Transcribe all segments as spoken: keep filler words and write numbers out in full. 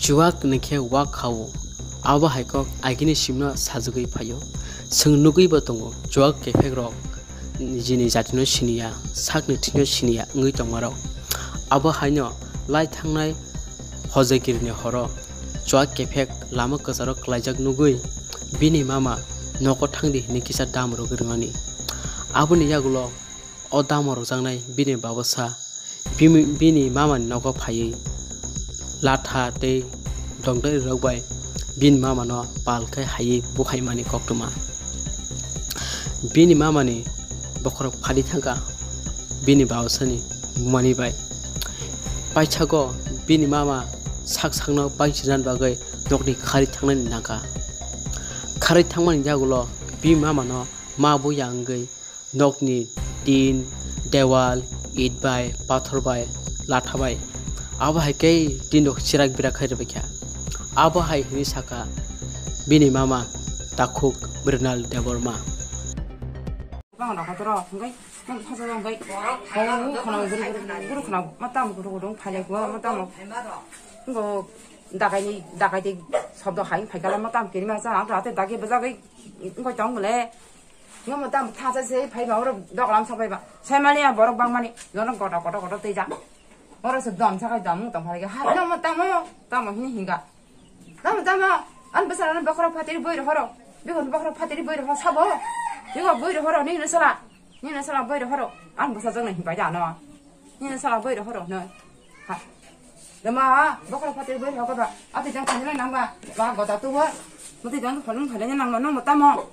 Chuak ni khe wak kha-o, abo hai kok agini simno sajagwi phaio. Chwng nugwi bo tongo, chuak kephek rok nijini jatino siniya, sakni thwino siniya wngwi tongmarok. Abo haino lai thangnai hojagiri ni horo chuak kephek lama kwcharo klaijak nugwi bini mama nogo thangdi hinwi kisa dam rwgwi rwmani. Aboni yagulo o dam rwjaknai bini babosa bimi-, bini mamani nogo phaiwi latha tei dongdari rok bai bini mamano pal khe haiwi buphaimani koktwma. Bini mamani bokhorok phadi thangkha bini babosani bumani bai. Paithago bini mama sak sakno bangsirnani bagwi nokni khari thangnani nangkha. Khari thangmani yagulo bini mamano ma buya wngwi nokni tin, dewal, it bai, pathor bai, latha bai, abo hai khe tin rok chirak birak khai rwbaikha. Abo hai hwnwi sakha bini mama takhuk Mrinal Debbarma. Bang rok kotoro hwnkhe, nang phacha rok hwnkhe, khonang guru guru khonang ma tamo kuthuk kuthuk phailai kuwa ma tamo. Ngo dagai ni dagai de sobdo hai phaikala ma tam kiri ma cha ang rate dagi bajagwi ngoi tong le. Ngo mo tam tha sa se phai ba oro dok lam sa phai ba. Sai mani a borok bang mani. Jono koto koto koto tei ja. Oro se dom sa kai dom tong phai ga. Hai no mo tam mo. Tam mo hini hinga. Tam mo tam mo. An basa an bokhorok phatiri boi ro horo. Bigon bokhorok phatiri boi ro horo sabo. Bigo boi ro horo ni no sala. Ni no sala boi ro horo. An basa jong na hin pai ja no. Ni no sala boi ro horo no. Ha. Dama, bokhorok phatiri boi ro horo. Ati jang khani nang ba. Ba gota tu ba. Muti jang phone phone nang ma no mo tam mo.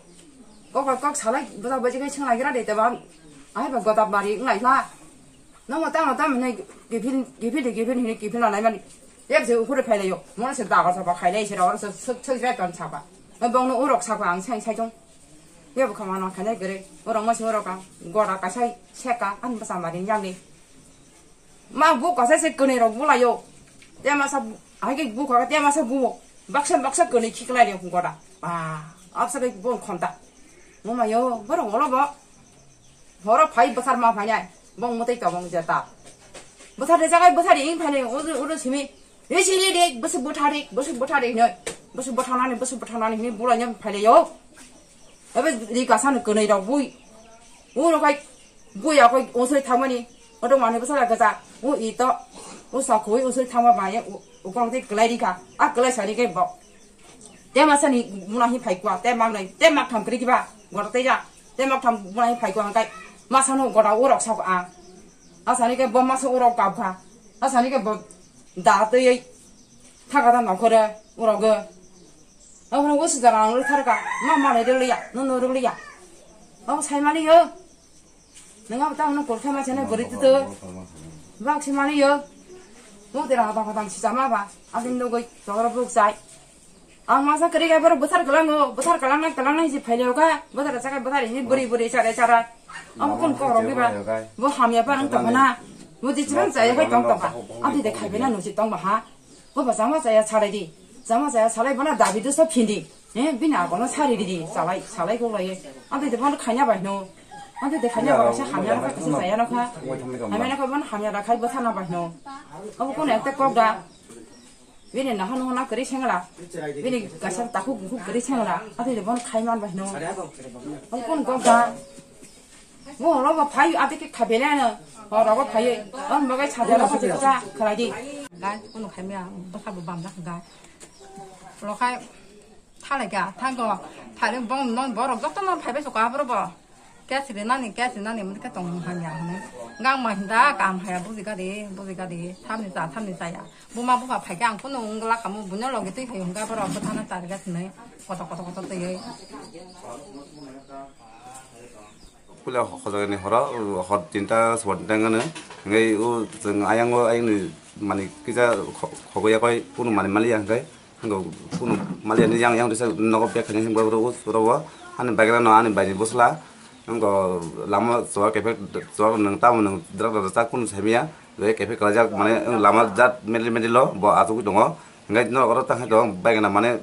Kok kok salai bwsa bwsi kai swnglai gra de teba. Ai ba gota bari nglai la. Nang ma tang ma tang ne gifil gifil de gifil hini gifil la nai mani. Yak je ukhure phailai yo. Mona se daga sapa khailai se ro se se se ton sapa. Bong no urok sapa ang sai sai tong. Ye bo khama no khailai gere. Urok ma se urok ang. Gora kasai seka an bwsa mari yang ni. Ma bu kasa se kene rok bulai yo. Te masa bu-, hai ke bu kha te masa bu. Baksa baksa kene khiklai rok goda. Ba, absa ke bu khonta. Mo ma yo, borok ngolo bo. Horo phai bwthar ma phai nai. Bong mutai to bong jeta. Bwthar de jagai bwthar ing phai nai, udu udu simi. Re sini de, bwswk bwthar de, bwswk bwthar de hinoi. Bwswk bwthar nani, bwswk bwthar nani hinoi bulai yang phai le yo. Ebe ri kasa no kwnwi rok bui. Uro khai bui ya khai unsuri thangmani. Odo mani bwsala gaja. U i to. U sa khui unsuri thangma ba ye. U kong te klai ri kha. A klai sari ke bo. Te masa ni muna hi phai kwa. Te mak nai. Te mak tham kri kiba. Gora te ja. Te mak tham muna hi phai kwa kai. Masa no gora urok sa a. A sani ke bo masa urok kap kha. A sani ke bo da te ye. Thaga da nokhore urok ge. Abono usi jara ang rwkha rwkha, ma manwi rwliya, nono rwliya. Abo saimani yo. Nwnga bo tamo nung kolthai ma sene bwrwi tutu. Bak simani yo. Mo tera hata hata si sama ba. Abin nugui toro buk sai. Ang masa kri ga bor bwthar kalango, bwthar kalangnai kalangnai si phaileo ga. Bwthar sakai bwthar hi bwrwi bwrwi sarai sarai. Abo kun korok ni ba. Bo hamya pa ang tongna. Bo di chwng chaya bai tong tong ka. Ati de khaibena nusi tong ba ha. Bo ba chama chaya salai di. Chama chaya salai bana dabi dusa phindi. Eh, bini agono sari di di. Salai, salai ko lai. Ante de bana khanya bai no. Ante de khanya bai sa hamya no kha, kisa chaya no kha. Hamya no kha bana hamya da khai bwthar na bai no. Abo kono ekta kok da. Bini naha no na kari sengla. Bini kasar takhuk bukhuk kari sengla. Ante de bana khai man bai no. Abo kono kok da. Mo horo bo phai ate ke khabele ano. Horo bo phai. On bagai chajala ko cha khalai di. Gai kono khaimya bwsa bo bamjak gai. Lokhai thalai ga thango. Thale bong non borok joto non phaibai suka abro bo. Kesri nani kesri nani mun ke tong hamya hane. Gang ma hinda kam haya buji gadi buji gadi. Thamni cha thamni cha ya. Buma bupha phai ke ang kono ungla kamu bunya logi twi phai hungga borok bwthana chari ga sinai. Koto koto koto twi. Puila hojagani horo, hor tinta, subar tinta wngkha no. Hingke o chwng ayang o ayang ni mani kisa kho-, khogo ya koi, kunu mani mali ya hingke. Hingke kunu mali ya ni yang, yang risa nogo bag khaini hingke borok o, borok o. Ani bagera no ani bai ni bwsla. Hingke lama chuwa kepek, chuwa nwng tamo nwng drak drak sa kunu sai maya. Bai kepek kalajak mane lama jat medil medil o bo achugwi tongo. Hingke norok oro tang hai tong, bagena mane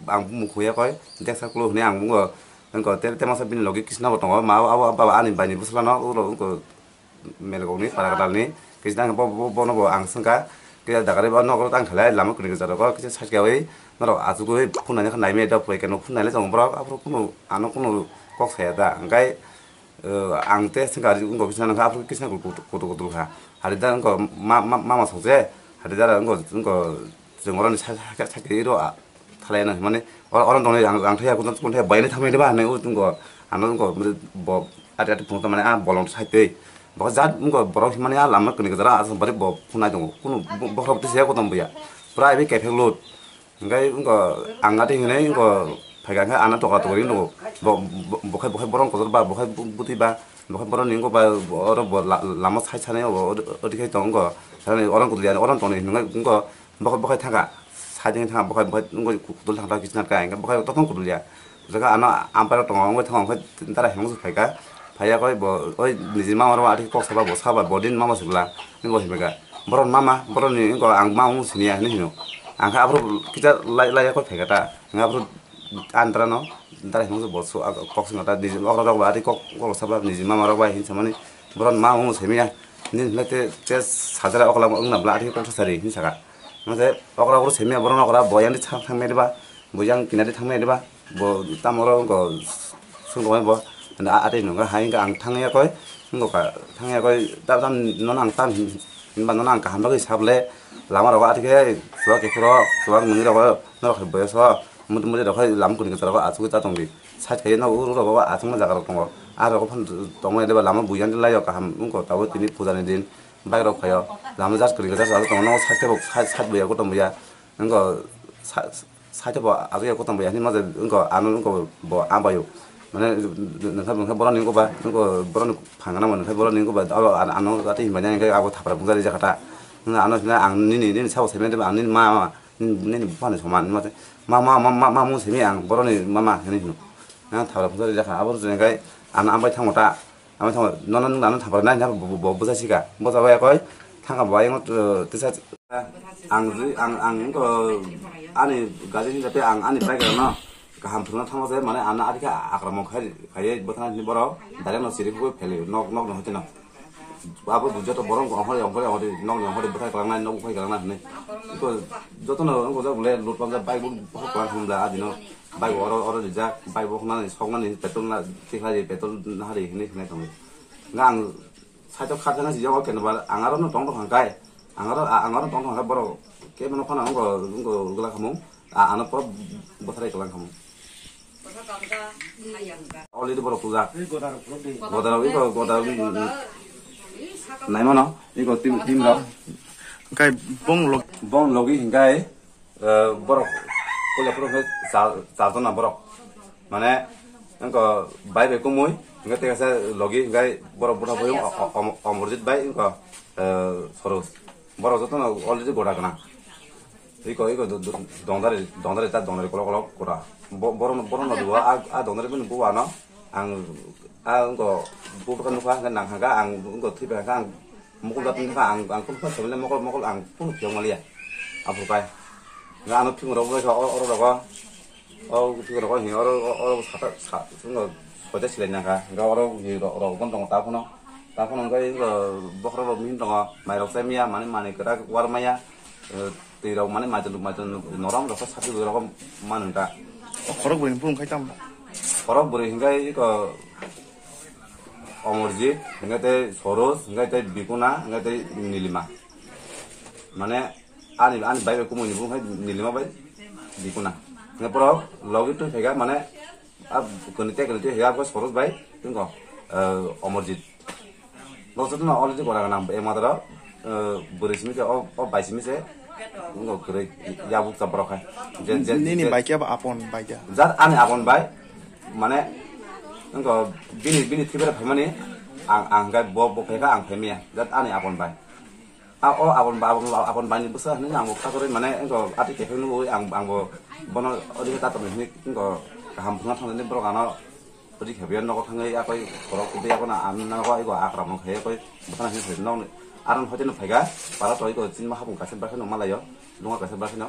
Ang bumung khuya koi, deksa klo hwnwi ang bungo, wngko te, te masa bini logi kisna bo tongo, ma abo, abo, abo ani bai ni bwsla no, uro wngko Melgok ni para gadal ni, kisna bo, bo, bono bo ang swngkha, kisa dagari ba nokro tang khalai lama kwrwi kwcharo kisa side kaiwi norok achugwi phunani kha naimaya da poi keno phunani tongo borok aphuru kunu ano kunu kok saya da hwnkhe ang te sengkha wngkha bisna nangkha aphuru kisna kutu kutu kha hari da wngkha mama sokje hari da wngkha wngkha chwng oroni side khe iro thalai no hinmani oro tongwi ang ang thaya kuno kuno thaya bayani thangmani ba hinwi wngkha ano wngkha bo ati ati phunukha mani ah bolong side twi bo jat wngkha borok hinmani ah lama kwrwi kwcharo aswk bari bo phunai tongo kunu bokhorok twi se kotom buya pura ebe kephek lut. Hingke wngkha ang ati hinwi wngkha phaikha hingke ano toka toka ri nugo. Bo bo bokhai bokhai borok kotor ba bokhai bwtwi ba bokhai borok ni wngkha ba oro bo lama side sanai o odi khai tongo wngkha oro kudu ya oro tongni hinwi wngkha bokhai bokhai thangkha side wngwi thangkha bokhai bokhai wngkha kutul thangkha kisa nangkha hingke bokhai totong kutul ya. Jaga ano amparo tongo wngwi thango hingke dara hinwi phaikha. Phaiya koi bo oi niji mama rok ati kok saba bo saba bo din mama sibla. Ni bo himega. Boron mama boron ni ko ang ma mung sini ya ni hino. Ang kha abro kita lai lai ko phega ta. Nga abro antra no dara hino bo so kok sing ta niji okra rok ba ati kok kok saba niji mama rok ba hin samani boron ma mung simi ya. Ni hino te te sajara okla wng na bla ati kok sari hin saka. Mase okra okra simi ya boron okra bo yang di thang thang me ba bo yang kinadi thang me ba. Bo tamo oro wngkha sungkha bo ate nungkha hai wngkha ang thangya koi wngkha thangya koi tam tam nono ang tam hinba nono ang kaham bagwi saple lama rogo ate khe chuwak kephuro chuwak nungwi rogo norok hai boyos o muti muti rok hai lama kuni kwcharo achugwi ta tongdi side khai no uro rogo achukma jaga rok tongo ah rogo phano tongmani lama buyan lai o kaham wngkha tabuk tini puja ni din bike rok phaio lama just kuni kwcharo tongo side khai bo side buya kotom buya wngkha. Side bo aswk ya kotom bai ani maja wngkha ano wngkha bo ambaio mane nokha nokha borok ni wngkha ba wngkha borok ni phang gana mane borok ni wngkha ba abo ano gati hinmani hingke abo thapra bungsa rijak kha ta ano hingke ang nini nini sabo saiman ang nini ma ma nini bupha ni soman ma ma ma ma mung simi ang borok ni ma ma hinui hino thapra bungsa rijak kha abo rwchuk hingke ano ambai thango ta. Ang thangma nono nung nano thapar nai bo bo bwsa sika bwsa bai koi thangka bo ayang tisa ang ang ang ko ani gari ni jape ang ani bike no kaham thungna thangma se mane ano adikhe akramo khai khai bwthana ni borok direct no siri koi pheli nok nok no hote no abo joto borok ongkhor ongkhor ongkhor nok ni ongkhor bwthai kwlangnai nok khai kwlangnai hinui ko joto no ongko jak bole lut pamjak bike bo kwlang thangma adino. Bike oro oro rijak bike bo hwnani soknani petrol na tikhlai petrol nahari hinwi hinai tongo. Nga ang side o kharjana sijak o keno ba ang aro no tong tong hangkai ang aro ang aro tong tong hangkai borok kebo no phano wngko wngko wngla khamung ano poro bwtharai kwlang khamung. Already borok puja. Godarok iko godarok naimano iko tim tim rok. Hingkai bong log bong logi hingkai. Borok puila phuru hwnkhe char char jona borok mane wngkha bai bai kumui hwnkhe tei kaisa logi hwnkhe borok bwtha bai Omorjit bai wngkha Soroj borok jotono already goda gwnang iko iko dongdari dongdari ta dongdari kolok kolok goda borok borok no dua a dongdari bini bua no ang a wngkha bupha nukha hwnkhe nang hwnkha ang wngkha thwi bai hwnkha ang. Mokol jatni kha ang ang kunu kha family mokol mokol ang kunu phiyok maliya. Aphuru kai. Nga ano phiyok rok bai kha oro rogo. O phiyok rogo hi oro oro sata sa sungo soja silai nang kha. Nga oro hi rok bon tongo ta phano. Ta phano wngkha bokhorok rok min tongo. Mai rok chai maya mani mani kwrak war maya. Twi rok mani maichwlwk maichwlwk norom rok sakhi rok manu ta. Khorok bwrwi ni bumung khai tamo. Khorok bwrwi hwnkhe iko. Omorjit hingke tei Soroj hingke tei Bikuna hingke tei Nilima mane ani ani bai bai kumui ni bung hai Nilima bai Bikuna hingke borok logi twi phaika mane a kwnwi tei kwnwi twi phaika Soroj bai tungko Omorjit. Bo jotono already gora gana e madara bwrwi simi se o bai simi se. Ngo kwrwi yabuk ta borok hai. Je je nini je bai khe ba apon bai da. Jat ani apon bai mane ngo bini bini thibere phaimani ang ang gai bo bo phaikha ang phaimiya jat ani apon bai. A o apon bai apon bai ni bwsa hinwi ang bo kha kwrwi mane ngo ati kepheng nugwi ang ang bo bono odi khe tato hinwi ngo kaham thungna thangni borok ano. Odi khe biyan nogo thangwi akoi borok tei akono ang nogo iko akra mong khe koi bwkhana hinwi nong aron hoite no phaika para to iko chinma hapung kaisa bwkhano malaio lunga kaisa bwkhano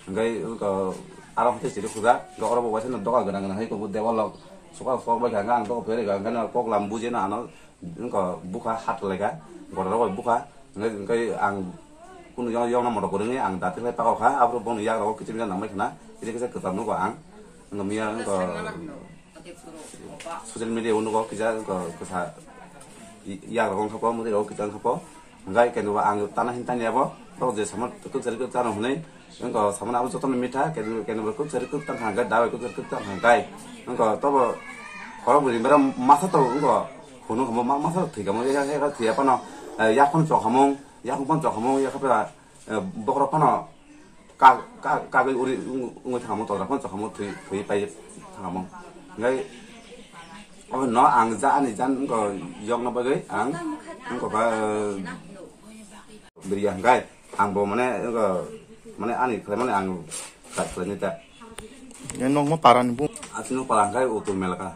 hingkai iko aron hoite chiri khuja iko oro bo waisa no doga gwnang gwnang hai iko debal rok sokha sok bai kha ang doga phere kha ang kok lam bujeno ano iko bukha hat laika goda rok bai bukha hingkai ang Kunu yong yong na moto kwrwngwi ang dati lai pakao kha, abro bono yak rogo kichim yak nangmai khna, kisa kisa kwcham nugo ang. Wngkha miya wngkha social media o nugo kisa wngkha kwsa yak rogo wngkha po, mwtwi rogo kisa wngkha po. Hwnkhe kenu ang tana hin tani abo, tok je samano kwchari kwchano hwnwi wngkha samano abo jotono mitha, kenu kenu kwchari kwchang hwnkhe dabai kwchari kwchang hwnkhe wngkha tobo khorok bwrwi mera masa to wngkha hunu hamo masa thwi kamo ya ya thwi ya phano yak phano chok hamung. Yakung pon chok hamung yakha pura bokrok phano kagwi uri wngwi thangamo todra phano chok hamung thwi thwi pai thangamo. Hingke obo no ang ja ani jan wngko yokna bagwi ang wngko ba bwrwi ya hingke ang bo mane wngko mane ani khlai mane ang khlai ni ta. Nokma parani bu. Asino para hingke utul melka.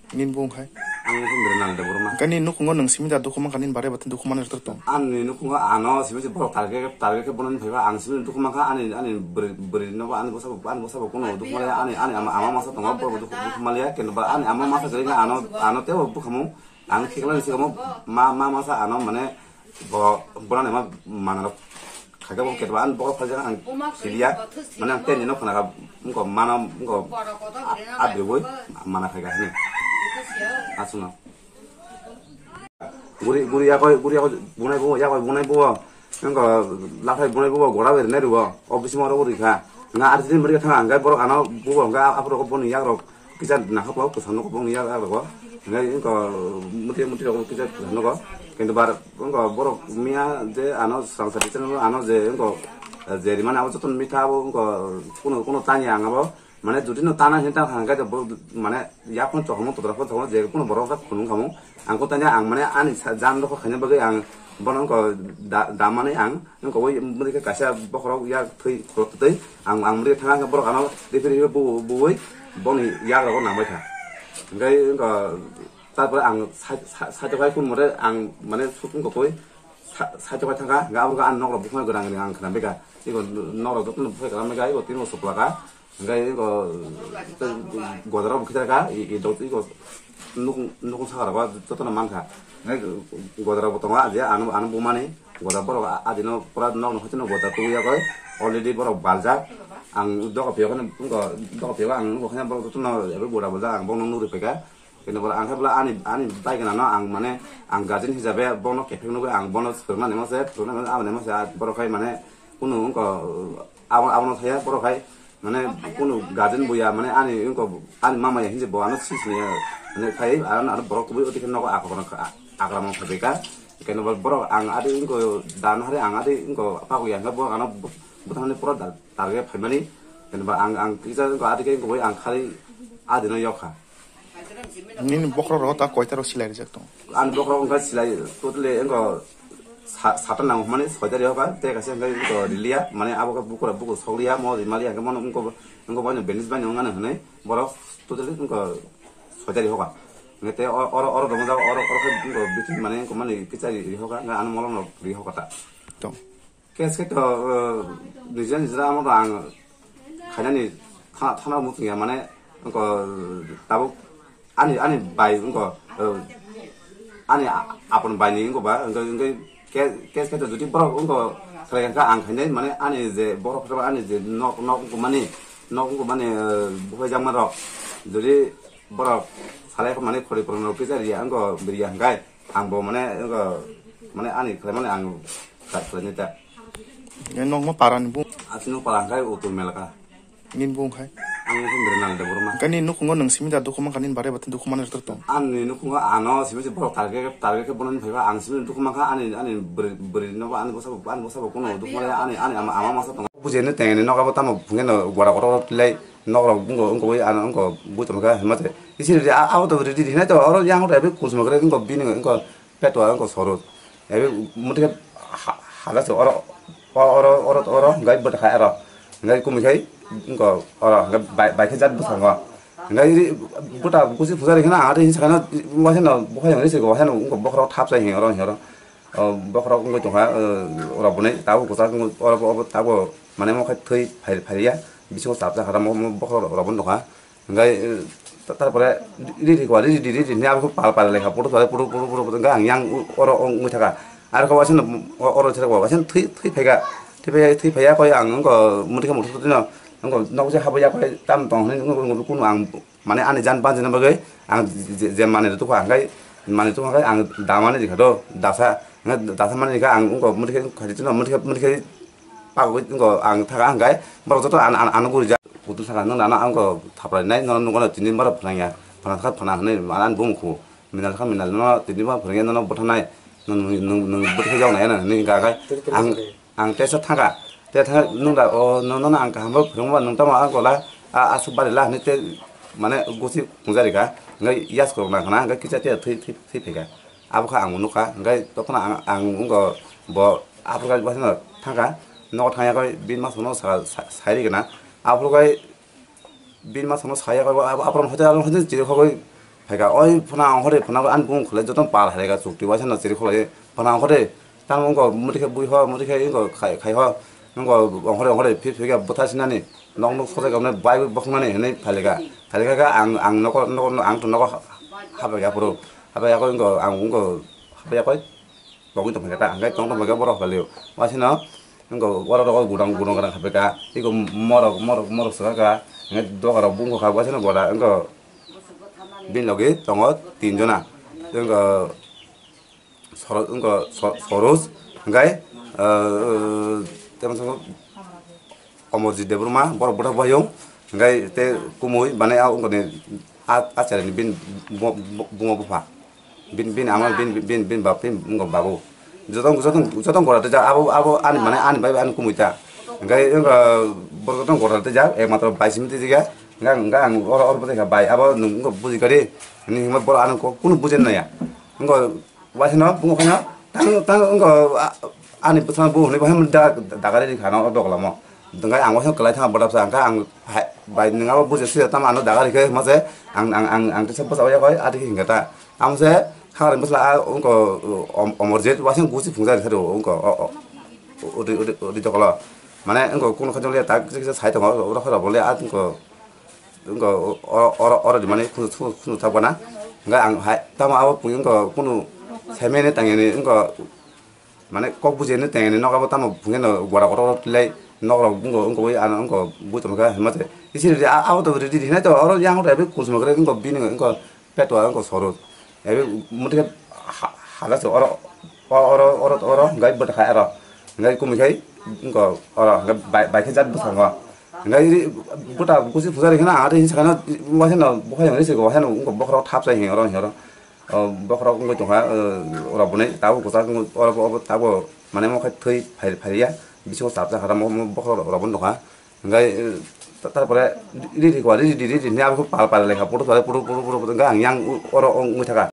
Nini bung hai? Ang nini bung Mrinal Debbarma. Kani nukhungo nwng simi da dukhu mankha nini bare bwtwi dukhu manwi rwtwk tong? Ani nukhungo ano simi se borok target target khe bono phaiba ang simi dukhu mankha ani ani bwrwi bwrwi no ani bwsa ani bwsa bo kuno dukhu maliya ani ani ama ama masa tongo borok dukhu dukhu maliya kendo ba ani ama masa gari ano ano tebo bukhamu ang khiklani sikamo ma ma masa ano mane Bo borok ni ma manrok khaikhe bo ketba ani borok phaljakha ang siliya mane ang tenni no khwnakha wngkha mana wngkha abriboi mana khaikha hini aswkno guri guri yakoi guri yakoi bunai bo yakoi bunai bo wngkha lathai bunai bo gora bai rinai rwo o bisingo oro rikha nga arjini mari thang ang borok ano bo hwnkha aphuru boni yakrok Kisa nakhok kwchang nuk bong ya rogo. Ngai ko muti muti rogo kisa kwchang nuk. Kintu bar ko borok miya je ano swrang sa bichang ano je ko je rimani abo joto mitha abo ko kuno kuno tanya ang abo. Mane jodi no tana hinta hangka je mane yakon chohomo totra ko chohomo je kuno borok sa khunung kamo. Ang ko tanya ang mane ani jan rok khaina bagwi ang bono ko damani ang Wngkha ui bwrwi khe kaisa bokhorok yak thwi khorok twtwi ang ang bwrwi thangkha borok ano referee bu buwi boni yak rogo nangbai kha. Hingkhe wngkha tarpore ang side side side o hai kun more ang mane sut wngkha koi side o hai thangkha hingkhe aborokhe ang nok rok bukhuma gwnang gwnang ang khna baikha. Iko nok rok jotono bukhai kalamai kha iko tini bo soplaka. Hingkhe iko godara bo khitar kha i dot iko nukung nukung saka rogo jotono mankha. Hingkhe godara bo tongo aje ano ano bumani. Goda borok adino pura nok no hoiteno goda tuya koi already borok baljak. Ang doga piyok no doga piyok ang nugo khana borok jotono ebe goda baljak ang bokno nugri paikha. Kene borok ang khe bwla ani ani bai gana no ang mane ang guardian hisabe bokno kephek nugwi ang bono swrwngna nemo se swrwngna nemo se borok hai mane kunu wngkha abo abono thaya borok hai Mane kunu guardian bo ya mane ani wngko ani mama ya hinje bo ano sis ni mane khai ano ano borok kubui oti khe nogo ako kono akra mo khabe ka keno borok ang adi wngko dan hari ang adi wngko paku ya bo ano butang ni pura target phaimani keno ba ang ang kisa wngko adi khe wngko ang khali adi no yokha. Nini bokhorok rogo ta koita rok silai rijak tongo? Ani bokhorok wngkha silai totally wngkha sa- sata nang hwnmani soita rihoka tei kaisa wngkha wngkha riliya mane abo khe bukura bukur sokliya mo rimaliya hwnkhe mono wngkha wngkha boino bandage baino wngmani hwnwi borok totally wngkha soita rihoka. Hwnkhe tei oro oro oro romjak oro oro khe wngkha biting mane wngkha mani kicha rihoka hwnkhe ano molom rok rihoka ta. Tong. Case khe to nijera nijera amo to ang khainani thana thana muchung ya mane wngko tabuk ani ani bai wngko ani apon bai ni wngko ba wngko wngko case khe to jodi borok wngko khlai kha ang khainai mane ani je borok khe ani je nok nok wngko mani nok wngko mani buhai jakma rok jodi borok salai kha mane khori kormo rok kisa riya wngko biriya hwnkhe. Ang bo mane wngkha mane ani khlai mane ang ta khlai ni ta. Nokma parani bu. Asino para hwnkhe utul melka. Nini bu hwnkhe? Ang wngkha Mrinal Debbarma. Kani nukhungo nwng simi da dukhu mankha nini bare bwtwi dukhu manwi rwtwk tong? Ani nukhungo ano simi se borok target target khe bono phaiba ang simi dukhu mankha ani ani bwrwi bwrwi no ani bwsa ani bwsa bo kuno dukhu male ani ani ama ama masa tongo. Bujeni tengeni nogo bo tamo phunge no gora gora tilai nok rok wngkha wngkha ano wngkha bui tongkha hwnmate. Isi ridi abo to ridi hinai to oro yang rok bai kuchuma kwrwi wngkha bini wngkha petwa wngkha soro ebe muti khe hala se oro oro oro oro gai bwta khai aro gai kumi khai wngkha oro bai khe jat bwskango gai bwta kuchi pujari khna ate hinsa khana waisa no bukhai wngkha waisa no wngkha bokhorok thap sai hinwi oro hinwi oro bokhorok wngwi tongkha oro bwnai tabuk kwchak oro tabuk mane mo khai thwi phai phai ya bisingo chapsa khara mo bokhorok oro bwnai tongkha. Hingke tarpore riri kwa riri riri ni abo pal pal lekha photo photo photo photo hingke ang yang oro wngwi thaka Ar kok waisa no oro thira kok waisa thwi thwi phaika. Thwi phaika thwi phaika koi ang wngko muti khe muti thwi no wngko nok je habo ya koi tam tong hwnwi wngko kunu ang mane ani jan banjina bagwi ang je mane rwtwkha hwnkhe mane rwtwkha hwnkhe ang damani rikha do dasa hwnkhe dasa mani rikha ang wngko muti khe khaidi no muti khe muti khe pagwi wngko ang thaka hwnkhe borok joto ano guri ja kutu saka nang dana wngko thaprai nai no nukno tini borok phnangya phana kha phana hwnwi ani bumukhu. Minal kha minal no tini ba phwrwngya nono bwthanai. Nwng, nwng, nwng bwtha jok nai nang ni ga gai. Ang, ang tesa thangka. Te thang nwng da o no, no, no, ang kaham bo phwrwngma nwng tamo ang kola a, asuk bari la hwnwi te mane gusi khungjari kha. Ngai yas korok nang khana ngai kisa te thwi, thwi, thwi phaika. Abo kha ang nukha ngai tokna ang, ang wngko bo aphuru gai bwsano thangka. Nogo thangya koi bin mas no sa, sa, sairi gana. Aphuru gai Bini ma thangno saya kha, abo, abo, aborok hoite, abo hoite chiri khogwi phaikha. Oi phuna ang hore, phuna ang bung khwlai, joto pal hai kha chukti, waisa no chiri khogwi phuna ang hore. Tamo wngkha, muti khe bui ho, muti khe wngkha khai, khai ho. Wngkha ang hore, ang hore, phir phir khe bwtha sinani, nok nok sojak khe bai bokhnani hinwi phailika. Phailika khe ang, ang nokho, nokho, ang to nogo ha-, habaiya phuru. Habaiya khe wngkha, ang wngkha, habaiya khe. Tongwi tongphaikha ta, hwnkhe tong tongphaikha borok hwlaiyo. Wasino wngkha oro rogo gudang gudang gudang khapaikha. Iko morok morok morok swkakha. Hwnkhe dogarok bungkha wasino gora wngkha bini logi tongo tinjona. Wngkha soro wngkha so-, soroj hwnkhe ah, temo Amarjit Debbarma, borok bwthak bayung, hwnkhe tei kumui, mane, a, wngkha ni, a, a cheraini bini bo-, bo-, buma bupha. Bini, bini ama, bini, bini, bini bap, bini wngkha babu. Jotong, jotong, jotong gora tei jak, abo, abo ani, mane, ani bai, ani kumui ta. Hwnkhe, wngkha, borok jotong gora tei jak, ekmatro bai simi tei jak ya. Hwnkhe, hwnkhe ang oro, oro bwthaikha bai, abo nwng wngkha buji kari, hinwi hwnba borok ano kok, kunu buji naya. Wngkha, Waisano bungo kheno tang tang wngkha, a-, ani bwsano bo hwnwi bo hem da-, dagari rikha no o doglamo. Hwnkhe ang waisano kwlai thangma bodapsa hwnkhe ang hai bai nwng abo bujia suya tamo ano dagari khe hwnma se ang, ang, ang, ang tisa bwsa waya koi adi khe hwnkhe ta. Amo se khangari bwsla a wngkha, om-, Omorjit waisano gusi phungjari khe rw wngkha o, o, udi, udi, udi dokolo. Mane wngkha kuno khe joliya tak kisa kisa sai tongo oro khe rw bole a wngkha. Wngkha o-, o-, oro, oro di mani khunu, khunu, khunu thak bana. Hwnkhe ang hai, tamo abo pung wngkha kunu semeni tangeni wngkha, mane kok bujiyani tangeni nok abo tamo phungeno gora kotor kotor tilai nok rok wngkha, wngkha ui ano wngkha bui tongkha hwnma se. Isi ridi a-, abo to ridi hinai to oro yang rok bai kuchuma kwrwi wngkha bini wngkha petwa wngkha sorot. Ebe muti khe ha-, hala se oro, o-, oro, oro, oro hwnkhe bwtha khai aro. Hwnkhe kumui khai wngkha oro hwnkhe bai, bai khe jat bwskango. Hwnkhe iri bwta kusi pujari kheno ang ate hinsa kheno waisano bukhai hwnwi se waisano wngkha bokhorok thapsai hinwi oro hinwi oro. O bokhorok wngwi tongkha, o, oro bwnai tabuk kwchak wngwi oro bo obo tabuk mane mokhe thwi phai, phaiya bisingo chapsa kha mo, mo bokhorok oro bwnwi tongkha. Hwnkhe, eh, ta-, tarpore riri kwa, riri, riri, riri, hwnwi abo pal, pal lekha, putu pal, putu, putu, putu, hwnkhe ang yang u-, oro wng-, wngwi thaka.